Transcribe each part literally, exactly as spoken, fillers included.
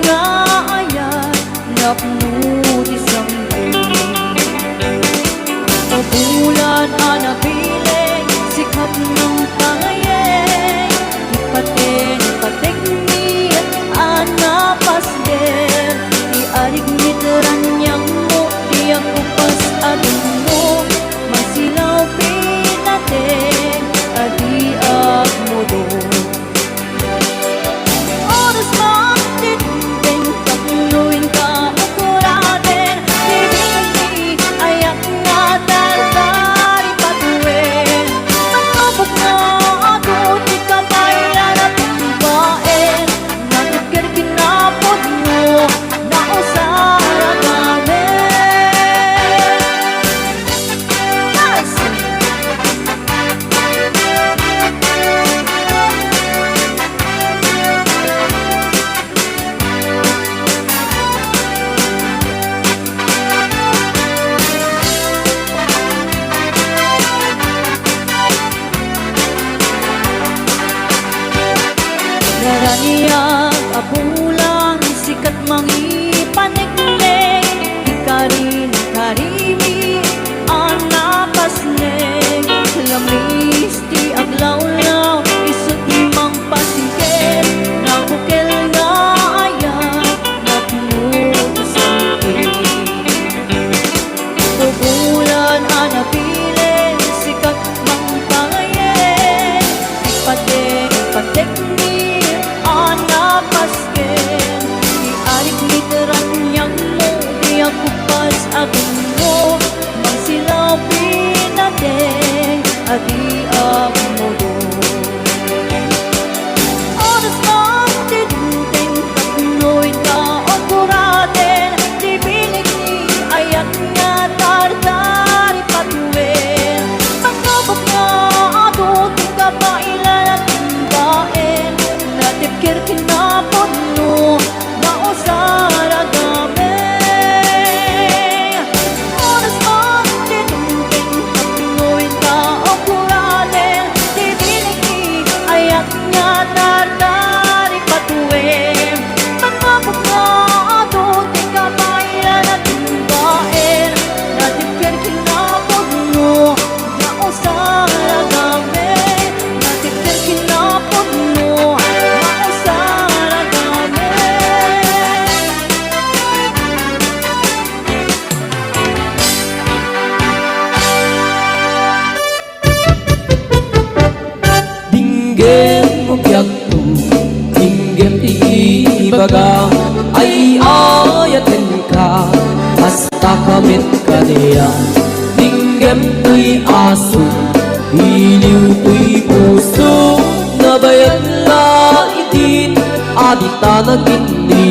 nga ayat, napno ti sangpet. Bulan a nabileg, sikat mangpangayeg, ti paten-pategmi a napasdek, ti arigmi ti raniagmo, ti agkupas a tummo, masilaw pinateg a di agmudor. Oras man ti dingding, tapno inka ukuraden, ti bini ayat nga tartari patuen. Mangabok nga adu ti kabaylan a tumbaen, natibker kinapudno, nausar a gamin. Nice! Naraniag a bulan, sikat mangipaneknek, ti karin-karimi a napasnek, lamis ti aglawlaw, isu ti mangpasingket, nabukel nga ayat, napno ti sangpet. Bulan a nabileg, sikat mangpangayeg, ti patek-patekmi a napasken, ti arigmi ti raniagmo, ti agkupas a tummo, mangsilaw pinateg a di agmudor. Oras man ti dingding, tapno inka ukuraden, ti bini ti ayat nga tartari patuen. Mangabok nga adu ti kabaylan a tumbaen, natibker kinapudno, nausar a gamin. Oras man ti dingding, tapno inka ukuraden, ti bini ti ayat nga tartari patuen. Mangabok nga adu ti kabaylan a tumbaen, natibker kinapudno, nausar a gamin. Natibker kinapudno, nausar a gamin. Dinggem mo biagto, dinggem ti ibaga, ay-ayatenka, hasta ka met kaniak. Dinggem toy aso, iliw toy puso, nabayag la itin a dita naginni.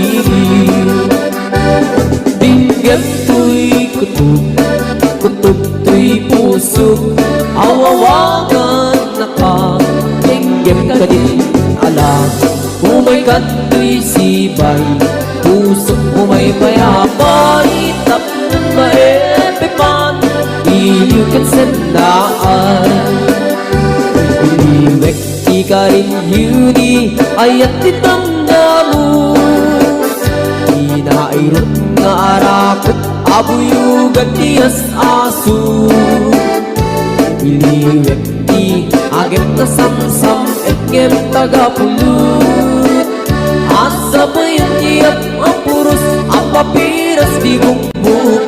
Dinggem toy kutob, kutob toy puso, aw-awagannaka, dinggem kadin ala. Umay kadtoy sibay, pusok umay pay apay, tapno maepepan, iliw ket sennaan. Iliwek ti karin, Judy, ayat ti tangdamo. Ti nairut nga arakut a buyugan ti as-aso. Iliwek ti agem nga samsam-et ngem tagapulot. Asabayan ti ap-, a puros a papiras ti bukbukot.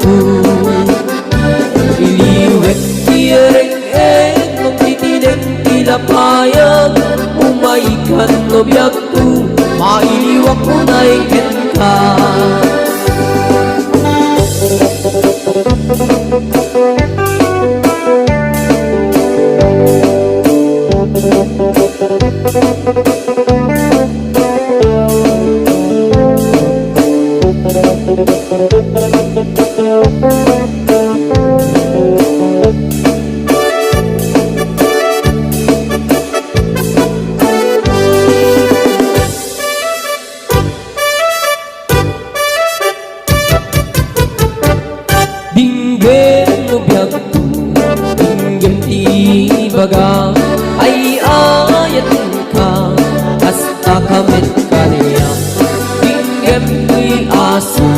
Iliwek ti ereng-eng, mangtitineng ti lapayag, umaykan no biagto, mailiwak unay kenka. Dinggem toy aso,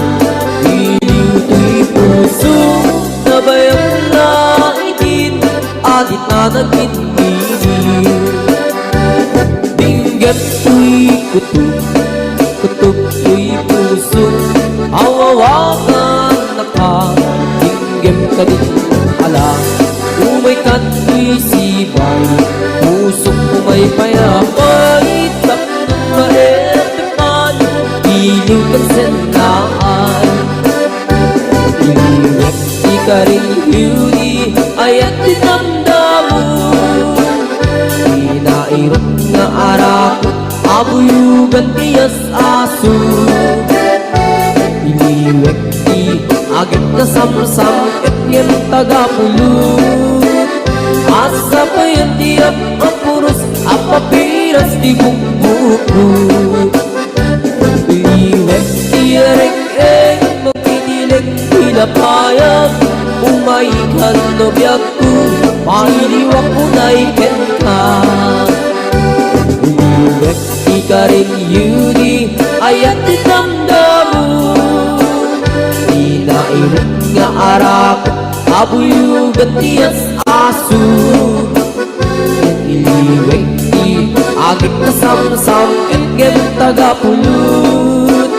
iliw toy puso, nabayag na idin, adit na nagminmini. Dinggem toy kutob, kutob toy puso, awawagan naka, dinggem kadin ala, umay kadtoy sibay, pusok umay payapay, tapno maepek man, iliw ken sennaay. Iliwek ti karin Judy, ayat ti damdamo. Pinairok nga arakot, abuyogan ti as-aso. Iliwek ti agek nga samsam, ket ngem tagapulot. Asapayan ti ap-, apuros, apapiras ti bukbukot. Iliwek ti reng-eng, makitilek ti lapayag, umay kan no biagko, mailiwak unay kenka. Iliwek ti karin Judy, ayat ti damdamo. Pinairok nga arakot, abuyogan ti as-aso. Iliwek ti agek nga samsam, ket ngem tagapulot.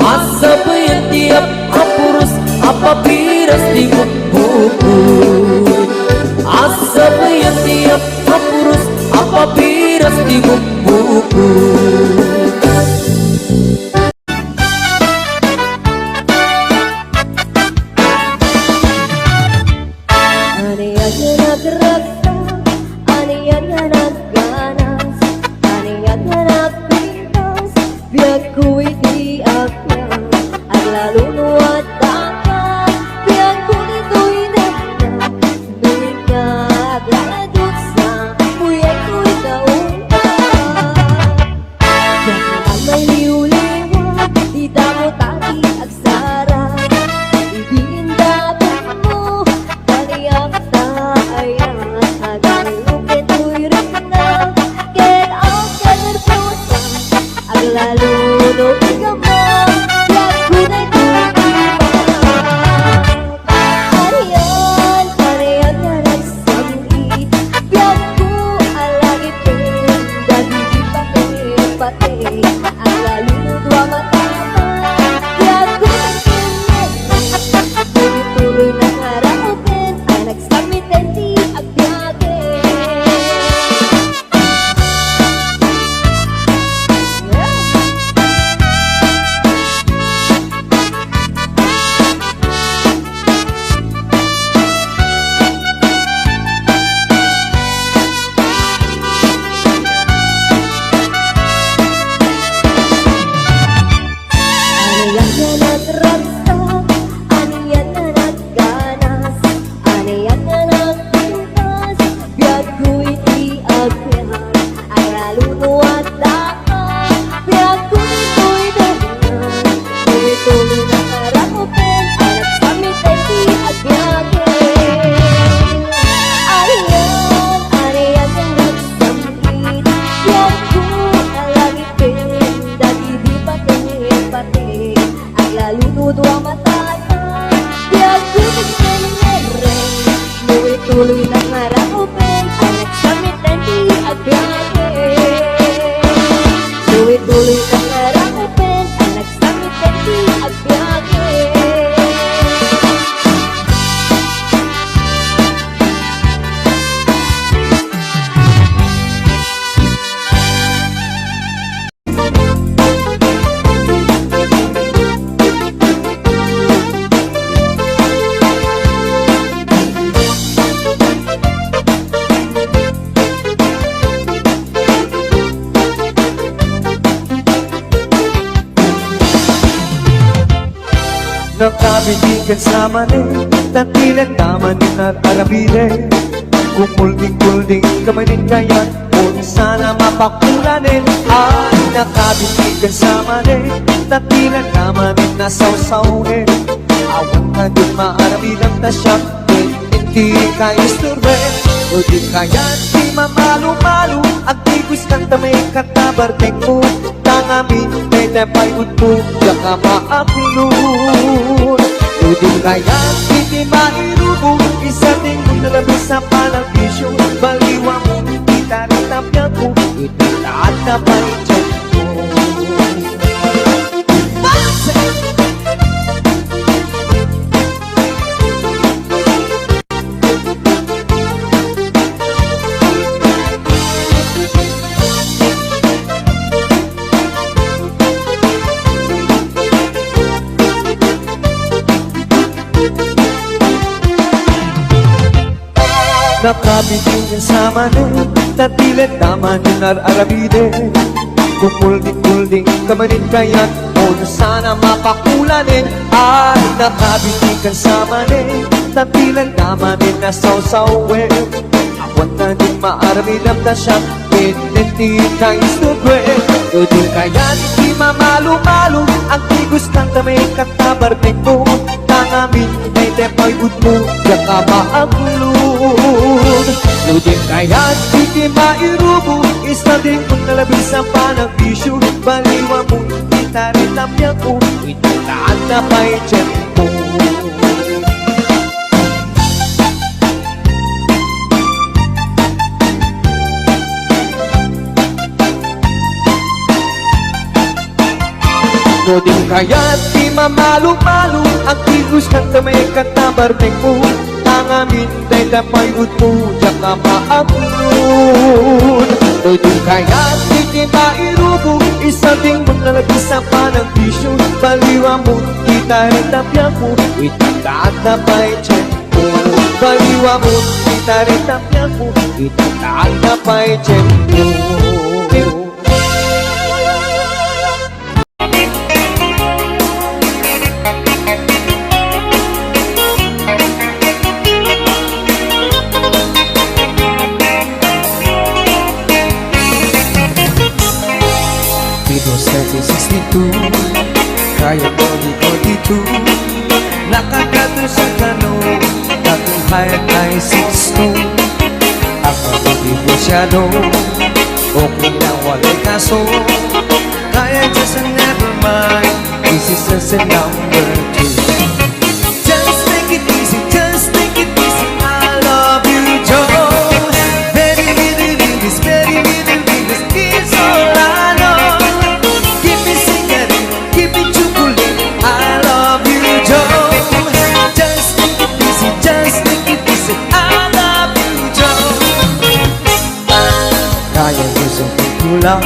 Asapayan ti ap-, apuros, apapiras ti bukbukot. Asapayan ti ap-, apuros, apapiras ti bukbukot. Ania nga nagragsak, ania nga nagganas, ania nga nagpintas, biagko iti agpayag, aglalo no adda ka, biagko ditoy dayta, no ika aglaladutsa, buyayko ikaw unta. Diak maliwliwa, ti damo ta ti agsara. Idi indapetmo, baliak ta ayat, agallo ket uyrekna, ket agkanerbosa, aglalo no igama, biagko daytoy iba. Arian, arian nga nagsam-it, biagko a langiten, dagiti pati-pati, aglalo no dua matama, biagko nagkinnereng, tuloy-tuloy na nga rakupen, a nagsam-iten ti agbiagen. Ania nga nagragsak, ania nga nagganas, ania nga nagpintas, biagko iti agpayag, aglalo no adda ka, biagko ditoy dayta, tuloy-tuloy na nga rakupen, a nagsam-iten ti agbiagen. Arian, arian nga nagsam-it, biagko a langiten, dagiti pati-pati, aglalo no dua matama, biagko nagkinnereng, tuloy-tuloy na nga rakupen, a nagsam-iten ti agbiagen. Tuloy-tuloy na nga rakupen, a nagsam-iten ti agbiagen. Nakabit ti kansamanen, tatilan ta manen nga aramiden. Kumulding-kulding ka manen kayat, unsan a mapakulanen. Ay, nakabit ti kansamanen, tatilan ta manen nga sawsawnen. Awan kadin maaramidem ta siak, ket iti kaistorben. No di kayat ti mamalu-malu, agtikus kan ta may katabartekmo. Tangamin, dayta pay udmo, diak Kamaaklon. Udim kayat iti mairubo, isardengmo na labis a panagbisio, baliwamon iti tarita biagmo, iti taadda pay tiempo. Nakabit ken samanen, natilet damanen ar-arabiden. Kukulding-kulding ka manen kayat, o sana mapakulanen. Ay, nakabit ken samanen, natilet damanen a sawsawen. Awan na di maaramidam ta siak, ket ti times two twenty. Udim kayat iti mamalumalu, agtigos kanta may katabarnekmo. Tangamin dayta pay udmo, diak a maaklon. Udim kayat iti mairubo, isardengmo na labis a panagbisio, baliwamon iti tarita biagmo, iti taadda pay tiempo. Udim kayat ti mamalumalu, agtigos kanta may katabarnekmo. Tangamin dayta pay udmo, diak a maaklon. Udim kayat iti mairubo, isardengmo na labis a panagbisio, baliwamon iti tarita biagmo, iti taadda pay tiempo. Baliwamon iti tarita biagmo, iti taadda pay tiempo. Dito sa sixty-two, kaya ko di ko dito. Nakakatusa ka no, dating high at high six two. Ako di ko siya no, okay na walay kaso. Kaya just never mind, this is just a number two. Just take it easy, just take it easy. I love you, Joe. Very little English, very little English is all I know. Give me cigarette, give me chocolate. I love you, Joe. Just take it easy, just take it easy. I love you, Joe. Kaya gusto ko lang,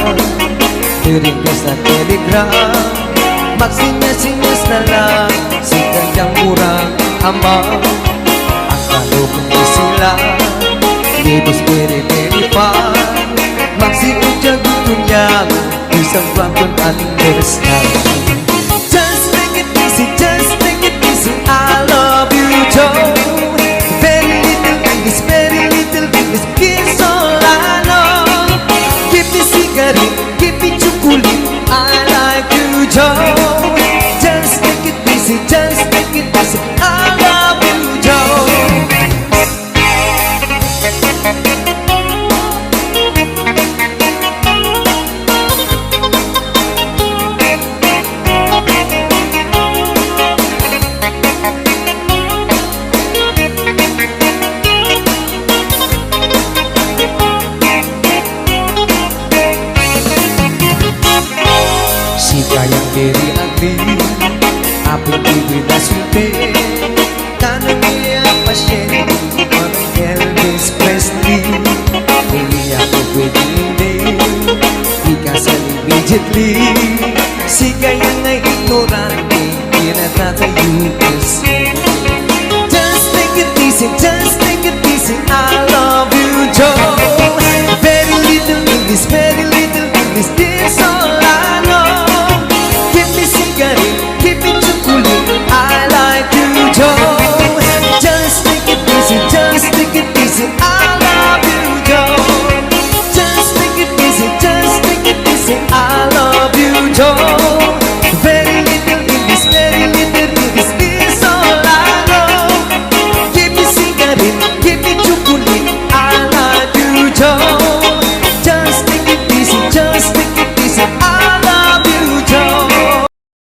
diring sa telegram. Magsinyas-sinyas na lang, si kanyang murang ama. Ang kalukong sila, dito spirit any far. Magsiudya gusto niya, isang bakun understand. Just take it easy, just take it easy. I love you, Joe. Very little English, very little English is all I know. Give me cigarette, give me chocolate. I like you, Joe. Just take it easy, just take it easy. I love you, Joe. Sika yang very ugly, apin di bida sulte. Tanong niya pasyente, parang Elvis Presley. Hindi ako pwede hindi ikasal immediately. Sika yang ay ignorante, pinatatayo kasi.